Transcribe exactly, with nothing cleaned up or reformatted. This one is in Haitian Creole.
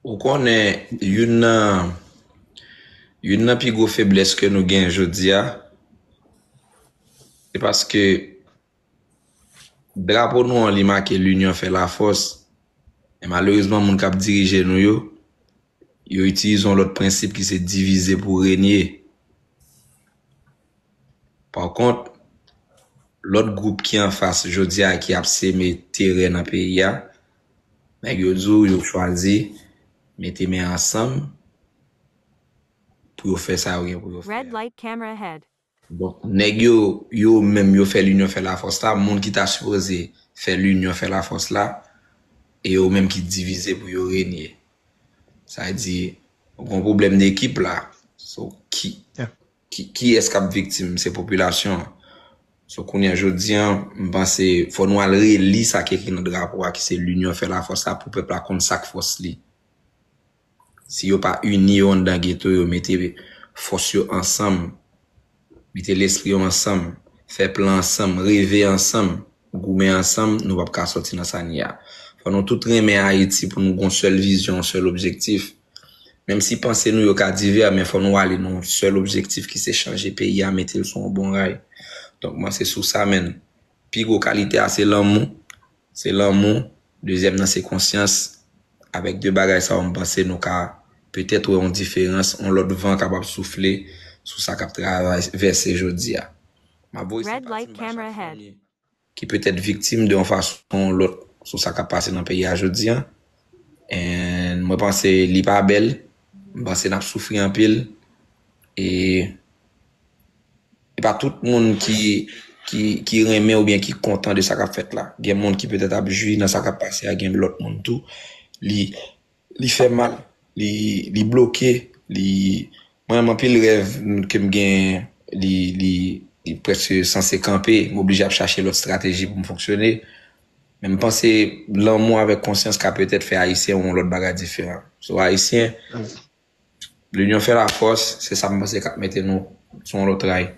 Ou konnen, youn nan youn nan pi gwo feblès ke nou gen jodi a, se paske drapo nou an, li make "L'union fait la force". E malerezman, moun k ap dirije nou yo, yo itilize yon lòt prensip ki se "divize pou renye". Pa kont, lòt gwoup ki anfas jodi a ki ap seme terè nan peyi a, nèg yo di w yo chwazi mete men ansanm pou yo fè sa yo gen pou yo fè. Red light camera head. Donk, nèg yo, yo menm, yo fè "L'union fait la force" la, moun ki ta sipoze fè "L'union fait la force" la, e yo menm ki divize pou yo renye. Sa vle di, gon pwoblèm dekip la. So, ki, ki, kiyès k ap viktim? Se popilasyon an. So, kounye a, jodi a, m panse fò nou al reli sa ki ekri nan drapo a, ki se "L'union fait la force" la, pou pèp la konn sa k fòs li. Si yo pa ini yo anndan geto yo, mete fòs yo ansanm, mete lespri yo ansanm, fè plan ansanm, reve ansanm, goumen ansanm, nou p ap ka sòti nan sa n ye a. Fò nou tout renmen Ayiti pou nou gon sèl vizyon, yon sèl objektif. Menm si panse nou yo ka divè, men fò nou ale nan yon sèl objektif ki se chanje peyi a, mete l sou yon bon ray. Donk, mwen se sou sa, menn. Pi gwo kalite a se lanmou. Se lanmou. Dezyèm nan se konsyans. Avèk de bagay sa yo, m panse nou ka petèt wè yon diferans, yon lòt van kapab soufle sou sa k ap travèse jodi a. M ap voye senpati m bay chak fanmi ki petèt viktim de yon fason ou lòt sou sa k ap pase nan peyi a jodi a. And mwen panse li pa bèl. M panse n ap soufri anpil. E e pa tout moun ki, ki, ki renmen oubyen ki kontan de sa k ap fèt la. Gen moun ki petèt ap jwi nan sa k ap pase a, gen lòt moun tou. Li, li fè mal, li, li bloke, li, mwen, anpil rèv ke m gen, li, li, li prèske sanse kanpe, m oblije ap chache lòt estrateji pou m fonksyone. Men m panse lanmou avèk konsyans ka petèt fè Ayisyen wè yon lòt bagay diferan. So, Ayisyen, "L'union fait la force", se sa m panse k ap mete nou sou yon lòt ray.